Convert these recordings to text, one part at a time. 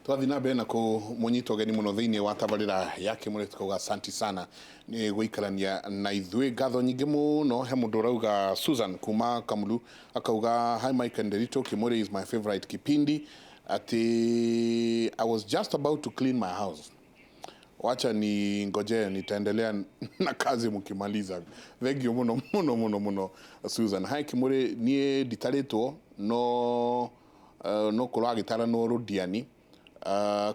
Tũgathiĩ na mbere na kũmũnyita ũgeni mũno thĩinĩ wa tabarĩra ya Kĩmũrĩ, tukauga asanti sana nĩ gũikarania na ithuĩ. Ngatho nyingĩ mũno. He mũndũ ũrauga Susan kuma Kamulu akauga hi Mike and Nderitu, Kĩmũrĩ is my favorite kipindi, ati I was just about to clean my house, wacha ni ngojee nitaendelea na kazi mkimaliza. Thank you muno muno muno muno Susan. Hi Kimuri, niĩ nditarĩtwo no no kũragĩtaranwo rũdiani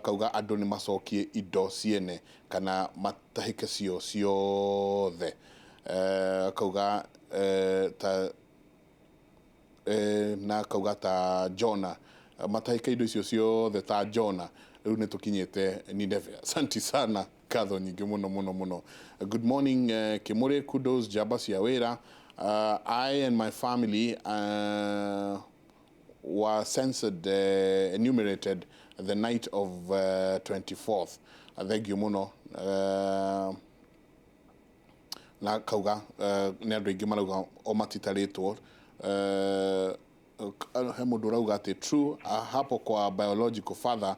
kauga andũ nĩ macokie indo ciene kana matahĩke cio ciothe. Kauga ta na kauga ta Jona matahĩke indo icio ciothe ta Jona, rĩu nĩ tũkinyĩte Nineve. Asanti sana, ngatho nyingĩ mũno mũno mũno. Good morning Kimuri, kudos njamba cia wĩra. I and my family were censored, enumerated the night of 24th. Thank you mũno. Na kauga nĩ andũ aingĩ marauga o matitarĩtwo. He mũndũ ũrauga atĩ true, hapo kwa biological father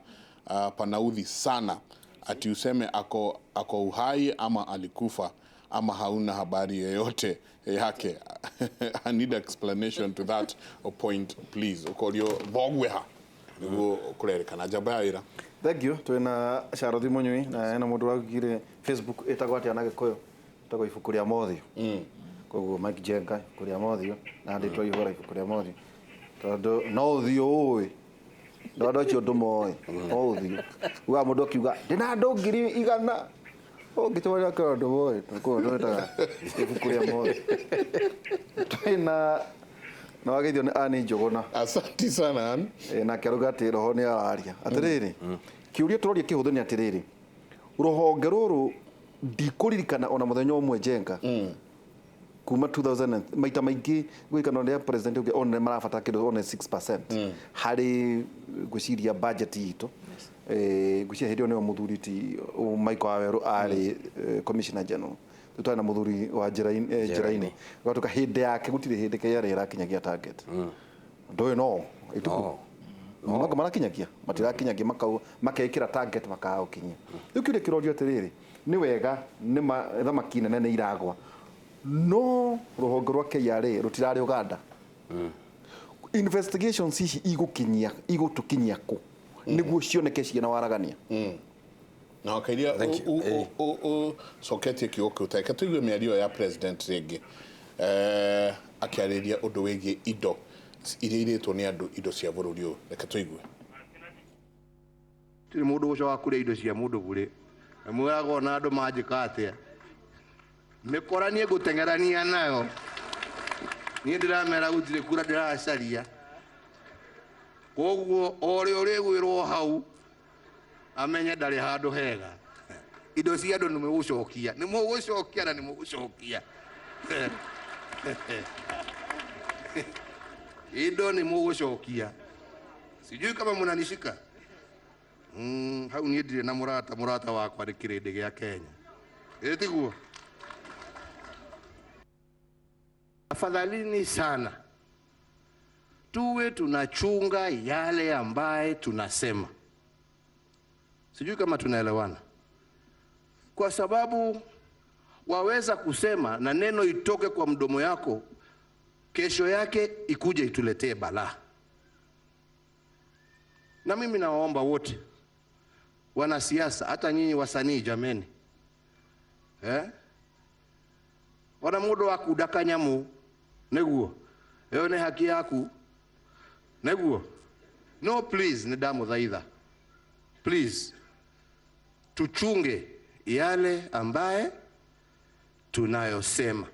panaudhi sana, ati useme ako uhai ama alikufa ama hauna habari yoyote yake. I need explanation to that point please. Ũkorio thogue ha nĩguo kũrerĩkana njamba ya wĩra. Thank you. Twina Charlotte Munyui na hena mũndũ waugire Facebook ĩtagwo atĩa na Gĩkũyũ? Ĩtagwo ibuku rĩa mothiũ. Koguo Mike Jenga ibuku rĩa mothiũ na ndĩ twaihũra ibuku rĩa mothiũ tondũ no ũthiũ ũĩ no andũ acio ndũmoĩ no ũthiũ ugaga mũndũ akiuga ndĩna andũ 100,000 ũngĩcemania nake andũ moĩ koguo twĩtaga ibuku rĩa mothiũ. Twĩna na wageithio nĩ Anne Njũgũna. Asanti sana Ann. Nake arauga atĩ roho nĩ araria atĩrĩrĩ, kĩũria tũroria kĩhũthũ nĩ atĩrĩrĩ, rũhonge rũrũ ndikũririkana ona mũthenya ũmwe Njenga kuma 2000 maita maingĩ gwĩkana ũrĩa president ũngĩ one marabatara kĩndũ one 6% harĩ ngwĩciria budget itũ. Ngwĩciria hĩndĩ ĩyo nĩyo mũthuri ti Michael Wawerũ arĩ commissioner general. Rĩu twarĩ na mũthuri wa njĩra-inĩ gũgatuĩka hĩndĩ yake gũtirĩ hĩndĩ KRA ĩrakinyagia target. Ũndũ ũyũ no ituku no marakinyagia matirakinyagia makekĩra target makaga gũkinyia. Rĩu kĩũria kĩrorio atĩrĩrĩ, nĩ wega nĩ thamaki nene nĩ iragwa, no rũhonge rwa KRA rũtirarĩ Uganda. Investigations ici igũkinyia igũtũkinyia kũ nĩguo cioneke ciĩna waragania? Na wakairia ũcoketie kiugo kĩu, ta reke tũigue mĩario ya president rĩngĩ akĩarĩria ũndũ wĩgiĩ indo iria irĩtwo nĩ andũ, indo cia bũrũri ũyũ. Reke tũigue. Tirĩ mũndũ ũcoka kũrĩa indo cia mũndũ bure. Mwĩragwo na andũ manjĩka atĩa, mĩkora niĩ ngũteng'erania nayo. Niĩ ndĩramera gũtirĩ kura ndĩracaria, koguo o ũrĩa ũrĩgwĩrwo hau amenye ndarĩ handũ hega. Indo cia andũ nĩ mũgũcokia, nĩ mũgũcokia na nĩ mũgũcokia indo, nĩ mũgũcokia. Sijui kama mnanishika. Hau niĩ ndirĩ na mũrata, mũrata wakwa nĩ kĩrĩndĩ gĩa Kenya. Ĩ tiguo? Afadhalini sana tuwe tunachunga yale ambaye tunasema. Sijui kama tunaelewana, kwa sababu waweza kusema na neno itoke kwa mdomo yako, kesho yake ikuje ituletee balaa. Na mimi nawaomba wote wanasiasa, hata nyinyi wasanii, jameni, eh? Ona mundu akunda kanyamu niguo iyo ni haki yaku niguo, no please, ni ndamuthaitha, please tuchunge yale ambaye tunayosema.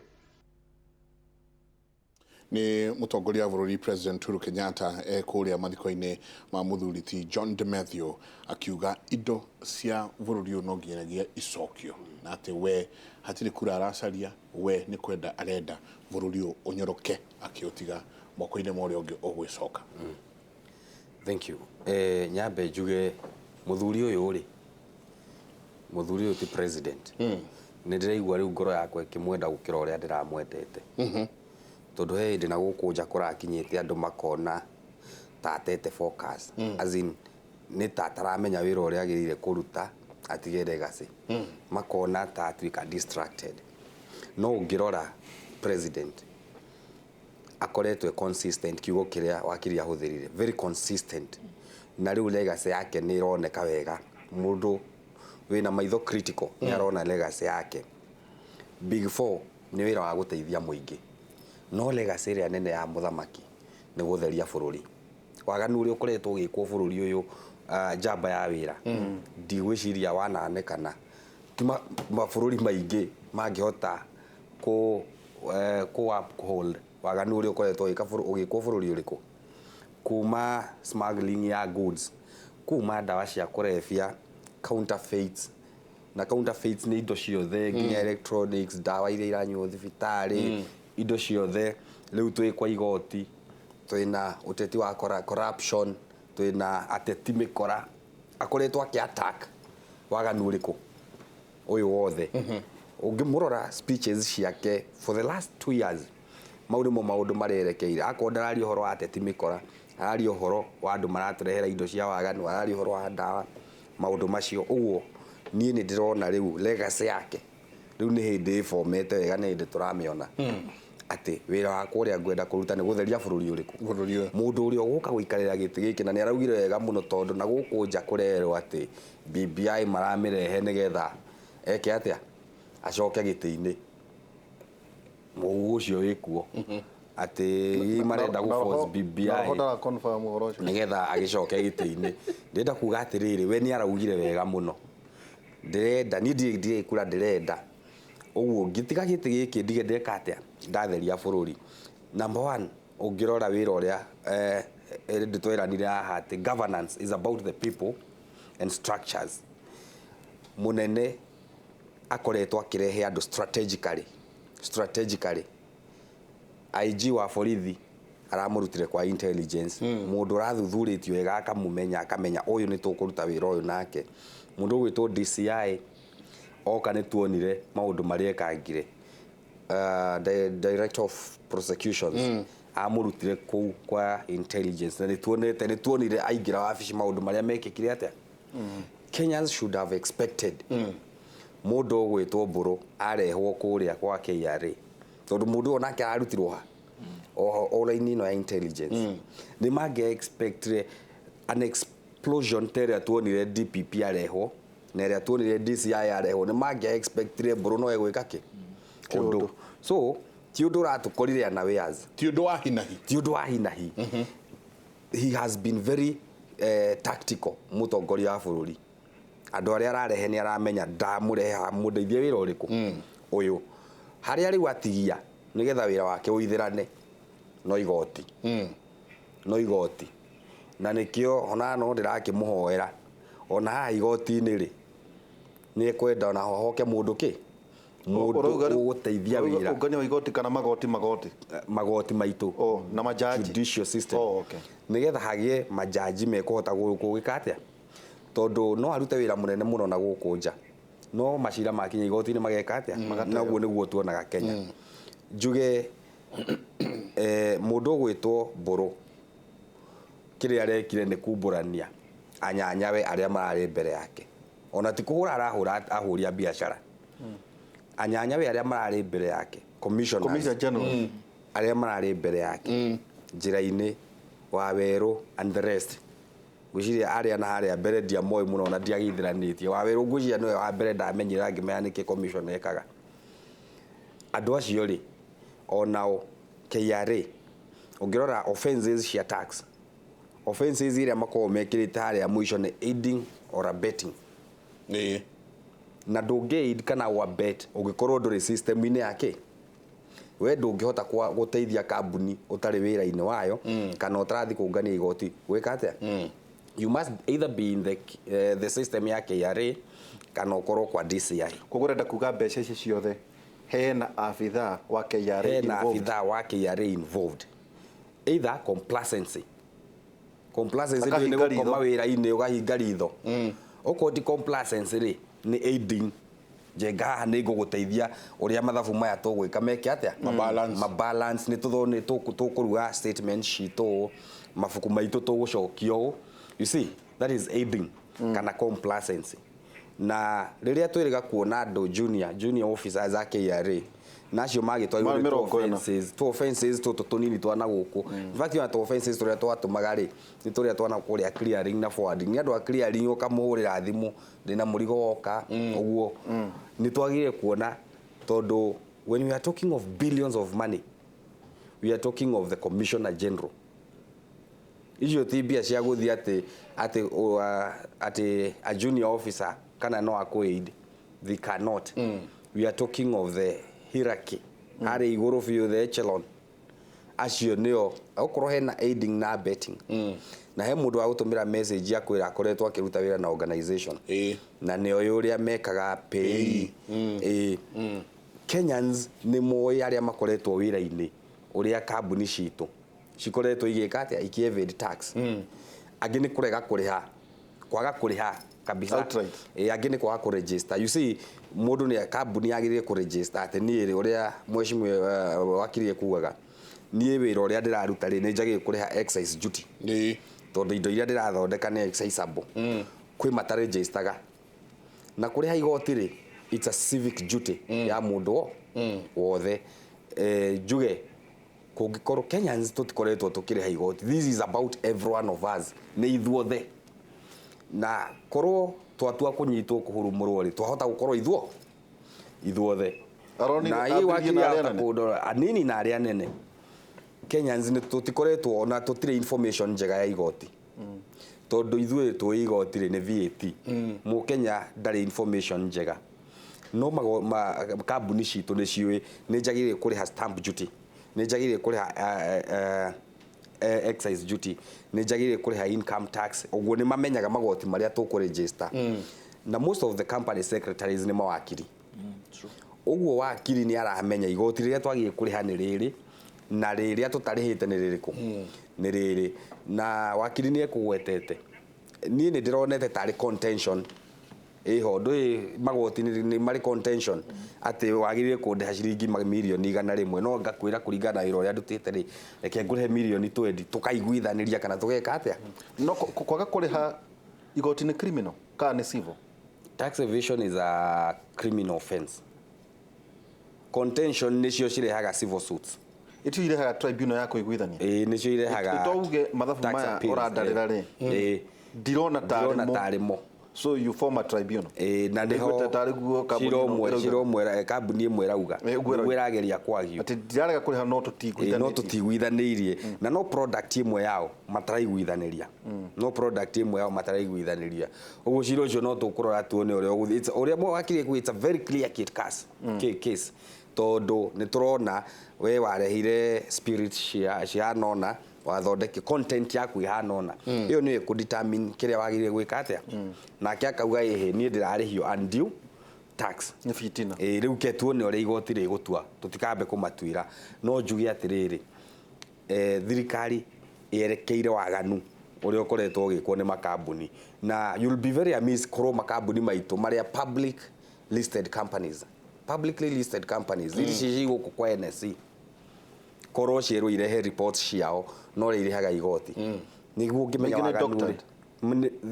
Nĩ mũtongoria wa bũrũri President Uhuru Kenyatta e kũrĩa mathiko-inĩ ma mũthuri ti John de Mathew, akiuga indo cia bũrũri ũyũ no nginyagia icokio na atĩ we hatirĩ kura aracaria, we nĩ kwenda arenda bũrũri ũyũ ũnyoroke akĩũtiga moko-inĩ ma ũrĩa ũngĩ ũgwĩcoka. Thank you. Nyambe njuge mũthuri ũyũ rĩ, mũthuri ũyũ ti president. Nĩ ndĩraigua rĩu ngoro yakwa ĩkĩmwenda gũkĩra ũrĩa ndĩramwendete, tondũ he hĩndĩ na gũkũ nja kũrakinyĩte andũ makona ta atete focus, as in Nĩ ta ataramenya wĩra ũrĩa agĩrĩire kũruta atige legacy, makona ta atuĩka distracted. No ũngĩrora president akoretwo e consistent, kiugo kĩrĩa wakiri ahũthĩrire, very consistent, na rĩu legacy yake nĩ ĩroneka wega. Mũndũ wĩna maitho critical nĩ arona legacy yake. Big Four nĩ wĩra wa gũteithia mũingĩ, no legacy ĩrĩa nene ya mũthamaki nĩ gũtheria bũrũri. Waganu ũrĩa ũkoretwo ũgĩkwo bũrũri ũyũ, njamba ya wĩra ndigwĩciria wananekana ti mabũrũri maingĩ mangĩhota kũ uphold waganu ũrĩa ũkoretwo ũgĩkwo bũrũri ũrĩkũ, kuma smuggling ya goods, kuma ndawa cia kũrebia, counterfeits, na counterfeits nĩ indo ciothe nginya electronics, ndawa iria iranyuo thibitarĩ, indo ciothe. Rĩu twĩ kwa igoti, twĩna ũteti wa corruption, twĩna ateti mĩkora. Akoretwo akĩ attack waganu ũrĩkũ ũyũ wothe. Ũngĩmũrora speeches ciake for the last 2 years, mau nĩmo maũndũ marerekeire. Akorwo ndararia ũhoro wa ateti mĩkora, araria ũhoro wa andũ maratũrehera indo cia waganu, araria ũhoro wa ndawa, maũndũ macio. Ũguo niĩ nĩ ndĩrona rĩu legacy yake rĩu nĩ hĩndĩ ĩbomete wega, nĩ hĩndĩ tũramĩona atĩ wĩra wakwa ũrĩa ngwenda kũruta nĩ gũtheria bũrũri ũrĩkũ. Bũrũri ũyũ. Mũndũ ũrĩa ũgũka gũikarĩra gĩtĩ gĩkĩ, na nĩ araugire wega mũno, tondũ na gũkũ nja kũrerwo atĩ BBI maramĩrehe nĩgetha eke atĩa, acoke gĩtĩ-inĩ. Mũhuhu ũcio wĩkuo atĩ marenda gũ force BBI Roho ndara confirm ũhoro ũcio. Nĩgetha agĩcoke gĩtĩ-inĩ. Ndĩrenda kuga atĩrĩrĩ, we nĩ araugire wega mũno, ndĩrenda niĩ ndirĩ kura, ndĩrenda ũguo ngĩtiga gĩtĩ gĩkĩ ndige ndeka atĩa, ndatheria bũrũri. Number one, ũngĩrora wĩra ũrĩa ndĩtweranire haha atĩ governance is about the people and structures, mũnene akoretwo akĩrehe andũ strategically. IG wa borithi aramũrutire kwa intelligence, mũndũ ũrathuthurĩtio wega, akamũmenya, akamenya ũyũ nĩ tũkũruta wĩra ũyũ nake. Mũndũ ũgwĩtwo DCI oka, nĩ tuonire maũndũ marĩa ekangire. Director of prosecutions amũrutire kũu kwa intelligence, na nĩ tuonete, nĩ tuonire aingĩra wabici maũndũ marĩa mekĩkire atĩa. Kenyans should have expected mũndũ ũgwĩtwo Mbũrũ arehwo kũrĩa kwa KRA, tondũ mũndũ ũyũ nake ararutirwo ha o raini ĩno ya intelligence, nĩ mangĩ expectire an explosion ta ĩrĩa tuonire DPP arehwo na ĩrĩa tuonire DCI arehwo. Nĩ mangĩ expectire Mbũrũ no egwĩka kĩ ũndũ. So ti ũndũ ũratũkorire unawares. Ti ũndũ wa hinahi. Ti ũndũ wa hinahi. He has been very tactical, mũtongoria wa bũrũri. Andũ arĩa ararehe nĩ aramenya ndamũrehe haha mũndeithie wĩra ũrĩkũ ũyũ, harĩa rĩu atigia nĩgetha wĩra wake ũithĩrane no igoti, no igoti. Na nĩkĩo ona no ndĩrakĩmũhoera, ona haha igoti-inĩ rĩ, nĩ ekwenda ona hoke mũndũ kĩ, mũndũ Ũrauga ũgũteithia wĩra. Ũngania wa igoti kana magoti magoti? Magoti maitũ. Oh, na majaji. Judicial system. Oh, okay. Nĩgetha hagĩe majaji mekũhota gũgĩka atĩa, tondũ no arute wĩra mũnene mũno na gũkũ nja, no macira makinya igoti-inĩ mageka atĩa? Na ũguo nĩguo tuonaga Kenya. Njuge mũndũ ũgwĩtwo Mbũrũ kĩrĩa arekire nĩ kumbũrania anyanyawe arĩa mararĩ mbere yake. Ona ti kũhũra arahũra ahũri a biacara, anyanyawe arĩa mararĩ mbere yake, commissioners. Commissioner General. Arĩa mararĩ mbere yake njĩra-inĩ wa werũ and the rest. Ngwĩciria arĩa na harĩa mbere ndiamoĩ mũno na ndiagĩithĩranĩtie. Wa werũ ngwĩciria nĩwe wa mbere ndamenyire, ngĩmenya nĩkĩ commission ekaga. Andũ acio rĩ, onao KRA, ũngĩrora offenses cia tax offenses iria makoragwo mekĩrĩte harĩa mũico nĩ aiding or abetting. Na ndũngĩ aid kana abet ũngĩkorwo ndũrĩ system-inĩ yake. We ndũngĩhota gũteithia kambuni ũtarĩ wĩra-inĩ wayo kana ũtarathiĩ kũngania igoti gwĩka atĩa. You must either be in the system ya KRA kana ũkorwo kwa DCI. Koguo ũrenda kuga mbeca ici ciothe hena abithaa wa KRA Hena involved. Abithaa wa KRA involved, either complacency. Complacency nĩ Akahinga gũkoma ritho. Wĩra-inĩ ũgahinga ritho. Okorwo ti complacency rĩ, nĩ aiding. Njenga haha nĩ ngũgũteithia ũrĩa mathabu maya tũgwĩka meke atĩa. Mabalance. Mabalance, nĩ tũkũruga statement citũ ũũ, mabuku maitũ tũgũcokia ũũ. You see, that is aiding kana complacency. Na rĩrĩa twĩrĩga kuona andũ junior officers a KRA na acio magĩtwarirwo Marĩ nĩ two 40. offences, two offences tũtũ tũnini twana gũkũ. In fact, ona two offences tũrĩa twatũmaga rĩ, nĩ tũrĩa twana kũrĩa clearing na forwarding. Nĩ andũ a clearing ũkamũhũrĩra thimũ, ndĩna mũrigo woka, ũguo. Nĩ twagĩrĩire kuona tondũ when we are talking of billions of money, we are talking of the Commissioner General. Icio ti mbia cia gũthiĩ atĩ a junior officer kana no akũ aid. They cannot. We are talking of the hierarchy harĩa igũrũ biũ, the echelon. Acio nĩo okorwo hena aiding na abetting na he mũndũ wa gũtũmĩra message ya kwĩra akoretwo akĩruta wĩra na organization na nĩoĩ ũrĩa mekaga pay. Ĩĩ, Kenyans nĩ moĩ arĩa makoretwo wĩra-inĩ ũrĩa kambuni citũ cikoretwo igĩka atĩa, iki evade tax. Angĩ nĩ kũrega kũrĩha, kwaga kũrĩha kabisa. Outright. Ĩ, angĩ nĩ kwaga kũregister. You see, mũndũ nĩ kambuni yagĩrĩire kũregister atĩ niĩ rĩ, ũrĩa mheshimiwa wakiri ekugaga, niĩ wĩra ũrĩa ndĩraruta rĩ, nĩ njagĩrĩire kũrĩha excise duty tondũ indo iria ndĩrathondeka nĩ excisable. Kwĩ mataregistaga na kũrĩha igoti rĩ, it's a civic duty ya mũndũ wothe. Njuge kũngĩkorwo Kenyans tũtikoretwo tũkĩrĩha igoti, this is about every one of us, nĩ ithuothe. Na korwo twatua kũnyitwo kũhurumũrwo rĩ, twahota gũkorwo ithuothe. Aronire Na ambĩrĩrie ĩ wakiri na arĩa ahota anene. kũndora anini na arĩa anene. Kenyans nĩ tũtikoretwo ona tũtirĩ information njega ya igoti, tondũ ithuĩ tũĩ igoti rĩ nĩ VAT. Mũkenya ndarĩ information njega, no kambuni citũ nĩ ciũĩ nĩ njagĩrĩire kũrĩha stamp duty, nĩ njagĩrĩire kũrĩha excise duty, nĩ njagĩrĩire kũrĩha income tax. Ũguo nĩ mamenyaga magoti marĩa tũkũregister. Na most of the company secretaries nĩ mawakiri. Ũguo wakiri nĩ aramenya igoti rĩrĩa twagĩrĩire kũrĩha nĩ rĩrĩ na rĩrĩa tũtarĩhĩte nĩ rĩrĩkũ, nĩ rĩrĩ. Na wakiri nĩ ekũgwetete, niĩ nĩ ndĩronete tarĩ contention ĩho. Ndũĩ magoti nĩ marĩ contention atĩ wagĩrĩire kũndĩha ciringi mirioni 100, no ngakwĩra kũringana na wĩra ũrĩa ndutĩte rĩ, reke ngũrĩhe mirioni 20, tũkaiguithanĩria kana tũgeka atĩa. No kwaga kũrĩha igoti nĩ criminal kana nĩ civil? Tax evasion is a criminal offense. Contention nĩcio cirehaga civil suits. Itio irehaga tribunal ya kũiguithania? Ĩĩ, nĩcio irehaga. To uge mathabu Tax maya appeals, ũrandarĩra rĩ, ndirona tarĩ Ndirona mo. Tarĩ mo. So you form a tribunal. Ĩĩ, na nĩho Ndaiguĩte tarĩ guo kambuni cira ĩno ũmwe ĩrauga. cira ũmwe kambuni ĩmwe ĩrauga. Ĩĩ, ũguo ĩrauga. Nĩguo ĩrageria kwagio. Atĩ ndirarega kũrĩha no Ĩĩ, no tũtiguithanĩtie. Tũtiguithanĩirie na no product ĩmwe yao mataraiguithanĩria, no product ĩmwe yao mataraiguithanĩria. Ũguo cira ũcio no tũkũrora tuone ũrĩa ũgũthiĩ. Ũrĩa wakiri ekuga, it's a very clear case, case, tondũ nĩ tũrona we warehire spirit cia cihana ũna, wathondeke content yaku ihana ũna, ĩyo nĩyo ĩkũ-determine kĩrĩa wagĩrĩire gwĩka atĩa. Nake akauga ĩhĩ, niĩ ndĩrarĩhio undue tax. Nĩ fitina. Ĩĩ, rĩu ke tuone ũrĩa igoti rĩgũtua, tũtikambe kũmatuĩra. No njuge atĩrĩrĩ, thirikari yerekeire waganu ũrĩa ũkoretwo ũgĩkwo nĩ makambuni, na you'll be very amazed korwo makambuni maitũ marĩa public listed companies, publicly listed companies ici ci gũkũ kwa NSE, korwo ciĩrwo irehe reports ciao no ũrĩa irĩhaga igoti, nĩguo ũngĩmenya Maingĩ nĩ waganu ũrĩa doctored.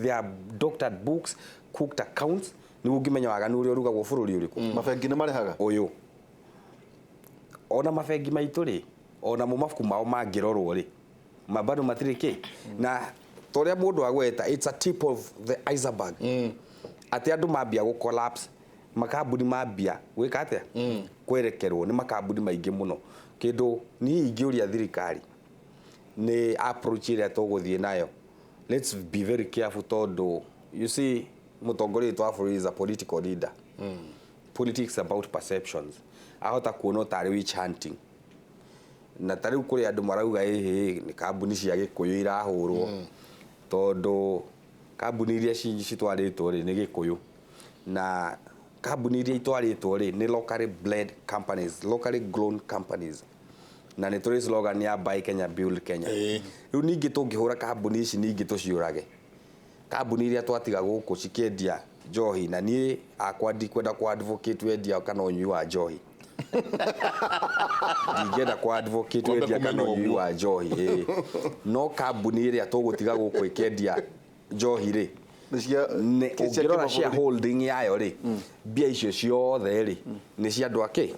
They are doctored books, cooked accounts, nĩguo ũngĩmenya waganu ũrĩa ũrugagwo bũrũri ũrĩkũ. Mabengi nĩ marĩhaga. Ũyũ ona mabengi maitũ rĩ, ona mo mabuku mao mangĩrorwo rĩ, bado matirĩ kĩ na ta ũrĩa mũndũ agweta. It's a tip of the iceberg, atĩ andũ mambia gũ collapse, makambuni mambia gwĩka atĩa, kwerekerwo nĩ makambuni maingĩ mũno. Kĩndũ niĩ ingĩũria thirikari nĩ approach ĩrĩa tũgũthiĩ nayo, let's be very careful, tondũ you see, mũtongoria witũ wa bũrũri is a political leader. Politics about perceptions. Ahota kuona tarĩ witch hunting, na ta rĩu kũrĩ andũ marauga ĩhĩ nĩ kambuni cia Gĩkũyũ irahũrwo, tondũ kambuni iria citwarĩtwo rĩ nĩ Gĩkũyũ, na kambuni iria itwarĩtwo rĩ nĩ locally bled companies, locally grown companies, na nĩ tũrĩ slogan ya "Buy Kenya, Build Kenya". Rĩu ningĩ tũngĩhũra kambuni ici, ningĩ tũciũrage kambuni iria twatiga gũkũ cikĩendia njohi. Na niĩ akwa ndikwenda ku advocate wendia kana ũnyui wa njohi, ndingĩenda ku advocate Kwambe wendia kana kũmenywo ũnyui ũguo. wa njohi, ĩĩ. No kambuni ĩrĩa tũgũtiga gũkũ ĩkĩendia Njohi rĩ, Nĩ cia nĩ cia ũngĩrora kĩmabũrũri. Shareholding yayo rĩ, mbia icio ciothe rĩ, nĩ cia andũ akĩ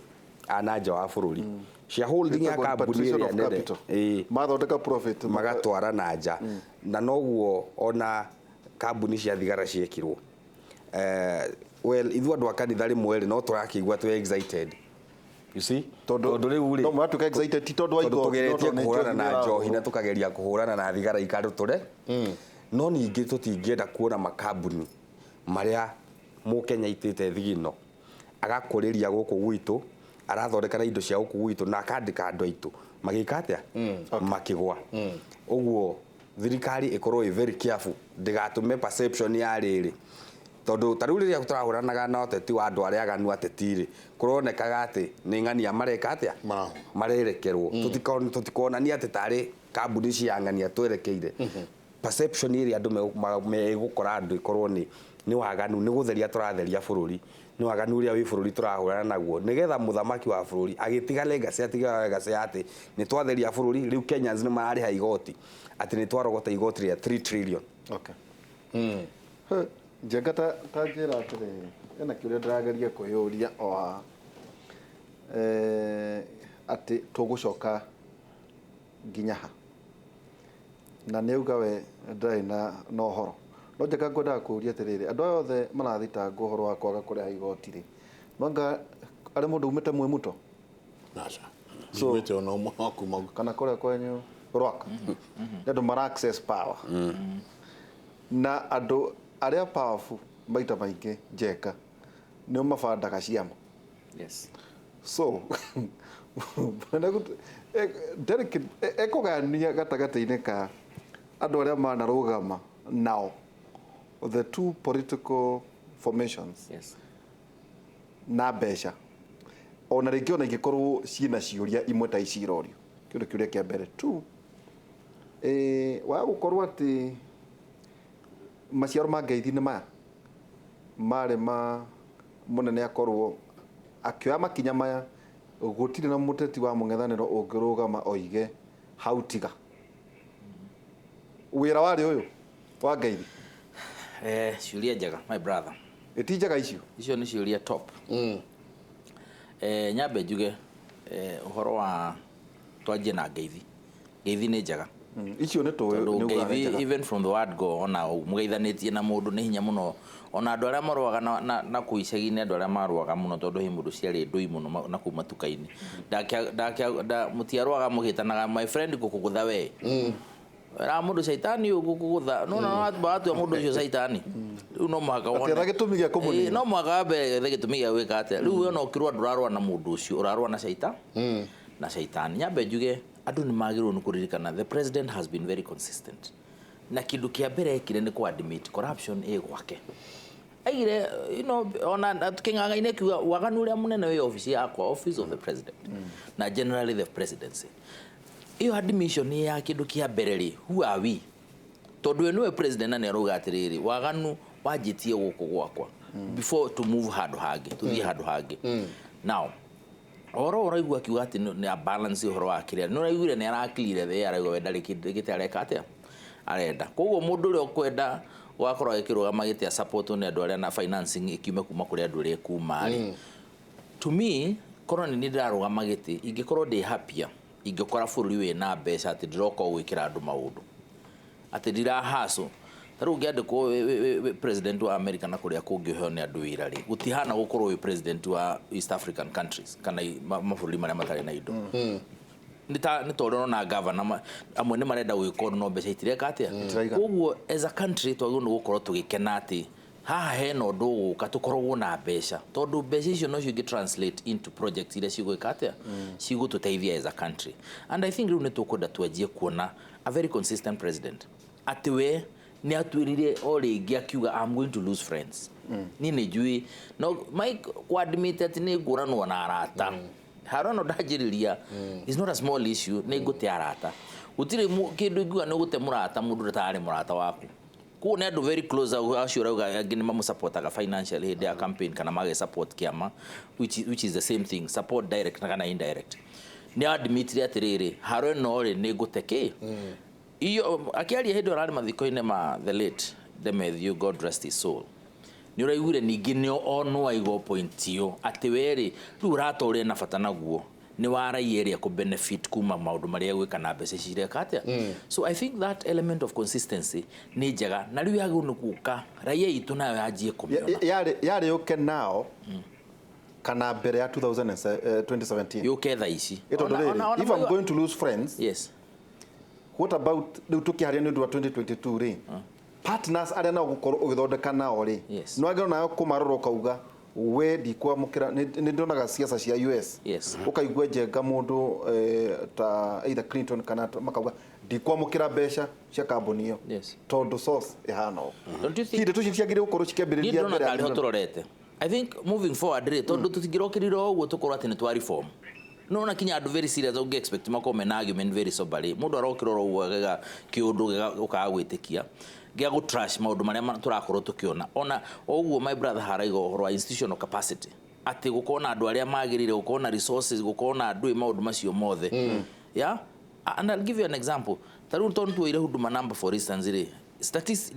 a na nja wa bũrũri. Shareholding ya Ĩtagwo kambuni repatriation ĩrĩa of nene capital. Ĩĩ. Mathondeka profit Magatwara na nja, na noguo ona kambuni cia thigara ciekirwo. Well, ithuĩ andũ a kanitha rĩmwe rĩ, no tũrakĩigua twĩ excited, you see, Tondũ tondũ rĩu rĩ, no mũratuĩka excited ti tondũ wa tondũ igoti, no tũgeretie tondũ nĩ kũhũrana njohi na nĩ njohi na ĩrahũrwo. Tũkageria kũhũrana na thigara ikandũ no ningĩ tũtingĩenda kuona makambuni marĩa mũkenya aitĩte thigino agakũrĩria gũkũ gwitũ, arathondeka na indo cia gũkũ gwitũ na akandĩka andũ aitũ magĩka atĩa, makĩgwa. Ũguo thirikari ĩkorwo ĩ very careful ndĩgatũme perception ya rĩrĩ, tondũ ta rĩu rĩrĩa tũrahũranaga na ũteti wa andũ arĩa aganu, ateti rĩ, kũronekaga atĩ nĩ ng'ania mareka atĩa, marerekerwo. Tũtikonania atĩ tarĩ kambuni cia ng'ania twerekeire. Perception ĩrĩa andũ megũkora andũ ĩkorwo nĩ waganu, nĩ gũtheria tũratheria bũrũri, nĩ waganu ũrĩa wĩ bũrũri tũrahũrana naguo, nĩgetha mũthamaki wa bũrũri agĩtiga legacy, atiga legacy ya atĩ nĩ twatheria bũrũri, rĩu Kenyans nĩ mararĩha igoti, atĩ nĩ twarogota igoti rĩa 3 trillion. Okay. He, Njenga, ta njĩra atĩrĩrĩ, ena kĩũria ndĩrageria kwĩyũria o haha. Atĩ tũgũcoka nginya ha, na nĩ auga we ndarĩ na ũhoro, no Njenga, ngwendaga kũũria atĩrĩrĩ, andũ aya othe marathitangwo ũhoro wa kwaga kũrĩha igoti rĩ, mwanga arĩ mũndũ umĩte Mwĩmuto? Aca. Ndigwĩte ona ũmwe wa kuma Kana kũrĩa kwenyu Rwaka, nĩ andũ mara access power, na andũ arĩa powerful maita maingĩ, Njenga, nĩo mabandaga ciama. So Derek ekũgayania gatagatĩ-inĩ ka andũ arĩa manarũgama nao, the two political formations, na mbeca, ona rĩngĩ ona ingĩkorwo ciĩna ciũria imwe ta ici irorio. Kĩu nĩ kĩũria kĩa mbere tu. Waga gũkorwo atĩ maciaro ma ngeithi nĩ maya marĩ ma mũnene, akorwo akĩoya makinya maya, gũtirĩ na mũteti wa mũng'ethanĩro ũngĩrũgama oige hau tiga wĩra warĩ ũyũ wa ngeithi. Ciũria njega, my brother. Ĩti njega icio? Icio nĩ ciũria top. Nyambe njuge, ũhoro wa twanjie na ngeithi, ngeithi nĩ njega. Icio nĩ tũĩ. Tondũ nĩ ugaga nĩ ngeithi njega. Even from the word go, ona mũgeithanĩtie na mũndũ nĩ hinya mũno, ona andũ arĩa marũaga na kũu icagi-inĩ, andũ arĩa marũaga mũno, tondũ he mũndũ ciarĩ ndũi mũno na kũu matuka-inĩ. Mũtiarũaga mũgĩtanaga my friend ngũkũgũtha we ra mũndũ caitani ũyũ ngũkũgũtha no na watua mũndũ ũcio caitani, rĩu no mũhaka Atĩ etha gĩtũmi gĩa kũmũnina. Ĩĩ, no mũhaka wambe ethe gĩtũmi gĩa gwĩka atĩa. Rĩu we ona ũkĩrũa, ndũrarũa na mũndũ ũcio, ũrarũa na caitani. Nyambe njuge andũ nĩ magĩrĩirwo nĩ kũririkana the president has been very consistent, na kĩndũ kĩa mbere ekire nĩ kũ admit corruption ĩ gwake. Aigire ona kĩng'ang'a-inĩ kiuga waganu ũrĩa mũnene wĩ office yakwa, office of the president, na generally the presidency. Ĩyo admission ya kĩndũ kĩa mbere rĩ, who are we? Tondũ we nĩwe president na nĩ arauga atĩrĩrĩ, waganu wanjĩtie gũkũ gwakwa before to move handũ hangĩ, tũthiĩ handũ hangĩ. Now ũhoro ũraigua akiuga atĩ nĩ a balance ũhoro wa kĩrĩa nĩ ũraiguire nĩ arakirire thĩ, arauga we ndarĩ kĩndũ gĩtĩ areka atĩa arenda. Koguo mũndũ ũrĩa ũkwenda gũgakorwo agĩkĩrũgama gĩtĩ support nĩ andũ arĩa na financing ĩkiume kuma kũrĩ andũ arĩa ĩkuma rĩ, to me, korwo nĩ niĩ ndĩrarũgama gĩtĩ, ingĩkorwo ndĩ happier ingĩkora bũrũri wĩna mbeca, atĩ ndĩroka o gwĩkĩra andũ maũndũ, atĩ ndirahaco. Ta rĩu ũngĩandĩkwo wĩ president wa America na kũrĩa kũngĩ ũheo nĩ andũ wĩra rĩ, gũtihana gũkorwo wĩ president wa East African countries kana mabũrũri marĩa matarĩ na indo. Nĩ ta ũrĩa ũrona governor amwe nĩ marenda gwĩka ũndũ no mbeca itireka atĩa. Itiraigana. Koguo as a country twagĩrĩirwo nĩ gũkorwo tũgĩkena atĩ haha hena ũndũ ũgũka, tũkoragwo na mbeca, tondũ mbeca icio nocio ingĩ translate into projects iria cigwĩka atĩa, cigũtũteithia as a country. And I think rĩu nĩ tũkwenda twanjie kuona a very consistent president, atĩ we nĩ atwĩrire o rĩngĩ akiuga, "I'm going to lose friends." Niĩ nĩ njũĩ no Mike kwadmit atĩ nĩ ngũranwo na arata haro no ndanjĩrĩria is not a small issue. Nĩ ngũte arata, gũtirĩ kĩndũ ingiuga nĩ gũte mũrata mũndũ ũtarĩ mũrata waku. Koguo nĩ andũ very close acio ũrauga angĩ nĩ mamũsupportaga financially hĩndĩ ya campaign kana mage support kĩama, which is the same thing, support direct na kana indirect. Nĩ admitire atĩrĩrĩ, haro ĩno rĩ, nĩ ngũte kĩ. Iyo akiaria hĩndĩ ĩyo ararĩ mathiko-inĩ ma the late Demethiu, God rest his soul, nĩ ũraiguire ningĩ nĩ onwo aigwo point ĩyo atĩ werĩ rĩu ũrata ũrĩa na bata naguo nĩ wa raia ĩrĩa kũ benefit kuma maũndũ marĩa egwĩka na mbeca ici ireka atĩa. So I think that element of consistency nĩ njega, na rĩu yagĩrĩirwo nĩ gũka raia itũ nayo yanjie kũmĩona. Yarĩ yũke nao kana mbere ya 2017? Yũke thaa ici. Ĩ tondũ rĩrĩ, if I'm going to lose friends, what about rĩu tũkĩaria nĩ ũndũ wa 2022 rĩ, partners arĩa nao gũkorwo ũgĩthondeka nao rĩ, nĩ wagĩrĩirwo nawe kũmarora ũkauga we ndikwamũkĩra. Nĩ ndonaga ciaca cia US, ũkaigua Njenga mũndũ ta either Clinton kana makauga ndikwamũkĩra mbeca cia kambuni ĩyo tondũ source ĩhana ũũ. Don't you think Hihi ndeto icio ciagĩrĩirwo gũkorwo niĩ cikĩambĩrĩria ndĩrona mbere ya tarĩ ho tũrorete? I think moving forward rĩ, tondũ tũtingĩrokĩrire o ũguo tũkorwo atĩ nĩ twa reform, no kinya andũ very serious ũngĩ expect makorwo mena argument very soberly. Mũndũ arokĩra oro ũguo agega kĩũndũ ũkaga gwĩtĩkia gĩa gũ trash maũndũ marĩa tũrakorwo tũkĩona. Ona o ũguo my brother haraiga ũhoro wa institutional capacity, atĩ gũkorwo na andũ arĩa magĩrĩire, gũkorwo na resources, gũkorwo na andũ maũndũ macio mothe. Yeah, and I'll give you an example. Ta rĩu tondũ tuoire Huduma Number, for instance rĩ,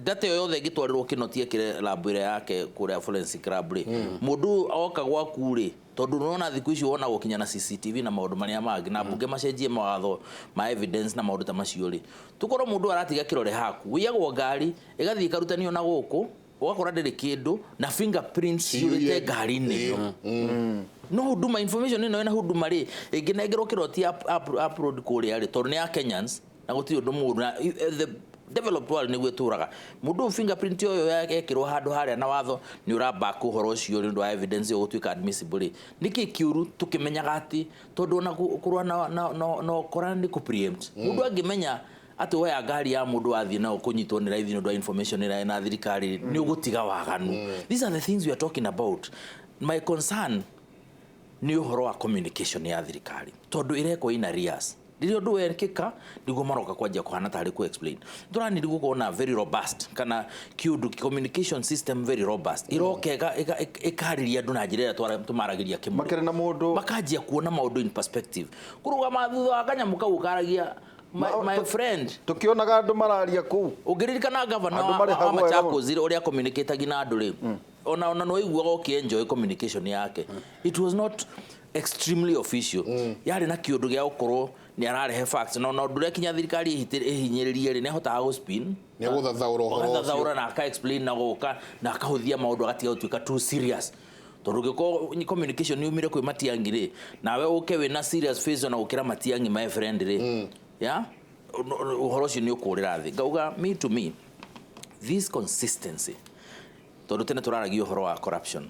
data ĩyo yothe ĩngĩtwarĩrwo Kinoti ekĩre lab ĩrĩa yake kũrĩa forensic lab rĩ, mũndũ oka gwaku rĩ, tondũ nĩwona thikũ ici wonagwo kinya na CCTV na maũndũ marĩa mangĩ, na mbunge macenjie mawatho ma evidence na maũndũ ta macio rĩ, tũkorwo mũndũ aratiga kĩrore haku wĩyagwo ngari ĩgathiĩ ĩkarutanio na gũkũ, ũgakora ndĩrĩ kĩndũ na fingerprints ciũrĩte ngari-inĩ ĩyo. No Huduma information ĩno ĩna Huduma rĩ, ĩngĩnengerwo kĩroti upload kũrĩa rĩ, tondũ nĩ ya Kenyans na gũtirĩ ũndũ mũũru na the developed world nĩguo ĩtũraga, mũndũ ũyũ fingerprint ũyũ ekĩrwo handũ harĩa na watho nĩ ũraback ũhoro ũcio nĩ ũndũ wa evidence ĩyo gũtuĩka admissible rĩ, nĩkĩ kĩũru tũkĩmenyaga atĩ tondũ ona kũrũa na ũkora nĩ kũ preempt mũndũ angĩmenya atĩ woya ngari ya mũndũ wathiĩ nayo kũnyitwo nĩ raithi nĩ ũndũ wa information ĩrĩa ĩna thirikari, nĩ ũgũtiga waganu. These are the things we are talking about. My concern nĩ ũhoro wa communication ya thirikari, tondũ ĩrekwo in arrears. Rĩrĩa ũndũ wekĩka nĩguo maroka kwanjia kũhana tarĩ kũ explain. Tũraniri gũkorwo na very robust kana kĩũndũ communication system very robust ĩroka ĩkarĩria andũ na njĩra ĩrĩa tũmaragĩria kĩmũrĩ. Makĩrĩ na mũndũ makanjia kuona maũndũ in perspective, kũrũgama thutha wa kanyamũ kau ũkaragia my friend. Tukionaga andũ mararia kũu. Ũngĩririkana gavana Andũ marĩ wa hau wega. Machakos rĩ, ũrĩa communicate na andũ rĩ, ona no iguaga ũkĩ-enjoy communication yake. It was not extremely official, yarĩ na kĩũndũ gĩa gũkorwo nĩ ararehe facts, na ona ũndũ ũrĩa kinya thirikari ĩhinyĩrĩrie rĩ, nĩ ahotaga gũ-spin. Nĩ egũthathaũra ũhoro ũcio. Agathathaũra na aka explain na gũka na akahũthia maũndũ, agatiga gũtuĩka too serious, tondũ ũngĩkorwo communication yumire kwĩ Matiang'i rĩ, nawe ũke wĩna serious face ona gũkĩra Matiang'i, my friend rĩ, ya ũhoro ũcio nĩ ũkũrĩra thĩ. Ngauga me to me this consistency, tondũ tene tũraragia ũhoro wa corruption,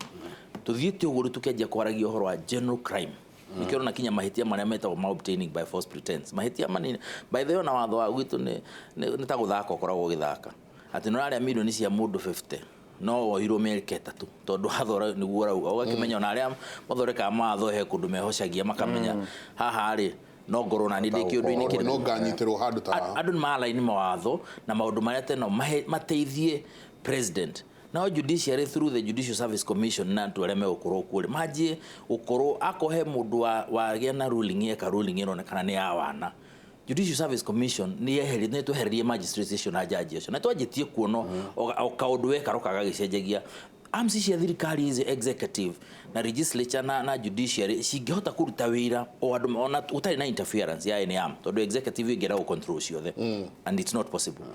tũthiĩte ũguo rĩu tũkĩanjia kwaragia ũhoro wa general crime, nĩkĩo ũrona kinya mahĩtia marĩa metagwo ma obtaining by false pretense, mahĩtia manini. By the way, ona watho wa gwitũ nĩ ta gũthaka ũkoragwo ũgĩthaka atĩ nĩ ũrarĩa milioni cia mũndũ 50 no wohirwo mĩaka 3, tondũ watho nĩguo ũrauga. Ũgakĩmenya ona arĩa mathondekaga mawatho he kũndũ mehocagia, makamenya haha rĩ no ngorwo na niĩ ndĩ kĩũndũ-inĩ kĩrĩkũ. No nganyitĩrwo handũ ta haha. Andũ nĩ maraini mawatho na maũndũ marĩa teno mateithie president nao judiciary through the Judicial Service Commission na andũ arĩa megũkorwo kuo rĩ, manjie gũkorwo akorwo he mũndũ wagĩa na ruling eka ruling ĩronekana nĩ ya wana, Judicial Service Commission nĩ yeherie, nĩ twehererie magistrates acio na jaji acio, na twanjĩtie kuona o kaũndũ weka roka gagĩcenjagia. Arms cia thirikari ici, executive na legislature na judiciary, cingĩhota kũruta wĩra o andũ ona gũtarĩ na interference ya any arm, tondũ executive ĩngĩenda gũ control ciothe and it's not possible.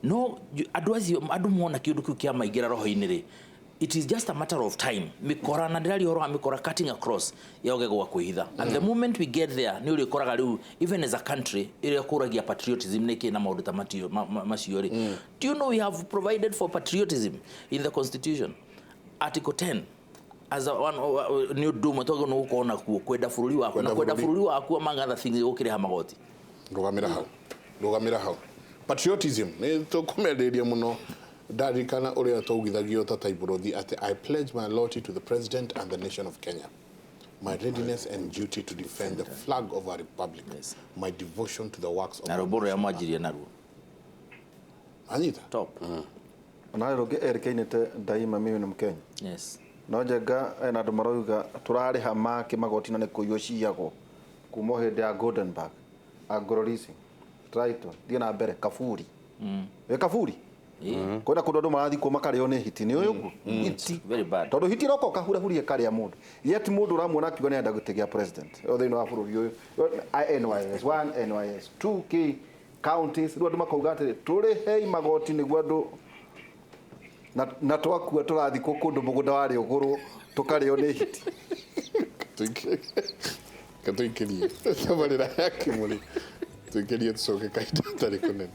No andũ acio, andũ mona kĩũndũ kĩu kĩamaingĩra roho-inĩ rĩ, it is just a matter of time mikora, na ndĩraria ũhoro wa mikora cutting across yoge gwa kwĩhitha. And the moment we get there, nĩ ũrĩkoraga rĩu even as a country ĩrĩa kũragia patriotism nĩ kĩ na maũndũ ta macio rĩ. Do you know we have provided for patriotism in the constitution, article 10, as a one nĩ ũndũ ũmwe twagĩrĩirwo nĩ gũkorwo nakuo, kwenda bũrũri waku na Kwenda kwenda bũrũri. Bũrũri waku, among other things, gũkĩrĩha magoti. Rũgamĩra hau, rũgamĩra hau. Patriotism nĩ tũkũmendĩria mũno. Ndarikana ũrĩa twaugithagio ta taibũrũthi atĩ I pledge my loyalty to the president and the nation of Kenya, my readiness and duty to defend the flag of our republic, my devotion to the works of Na rwĩmbo rũrĩa mwanjirie naruo. Anyita. Top. Ona rũngĩ erĩkainĩte daima mimi ni Mkenya. No Njenga ena andũ marauga tũrarĩha make magoti na nĩ kũiywo ciyagwo kuma o hĩndĩ ya Goldenberg Anglo Leasing. Title thiĩ na mbere kaburi wĩ kaburi kwĩna kũndũ andũ marathikwo makarĩo nĩ hiti nĩ ũyũ ũguo hiti. Very bad. Tondũ hiti ĩroka ũkahurahuria ĩkarĩa mũndũ, yet mũndũ ũramuona akiuga nĩ arenda gĩtĩ gĩa president o thĩinĩ wa bũrũri ũyũ. NYS 1, NYS 2, K counties, rĩu andũ makauga atĩrĩ, tũrĩhei magoti nĩguo andũ na twakua tũrathikwo kũndũ mũgũnda warĩ ũgũrwo tũkarĩo nĩ hiti. Katũikĩrie tabarĩra ya Kĩmũrĩ, tũikĩrie, tũcoke kahinda tarĩ kũnene.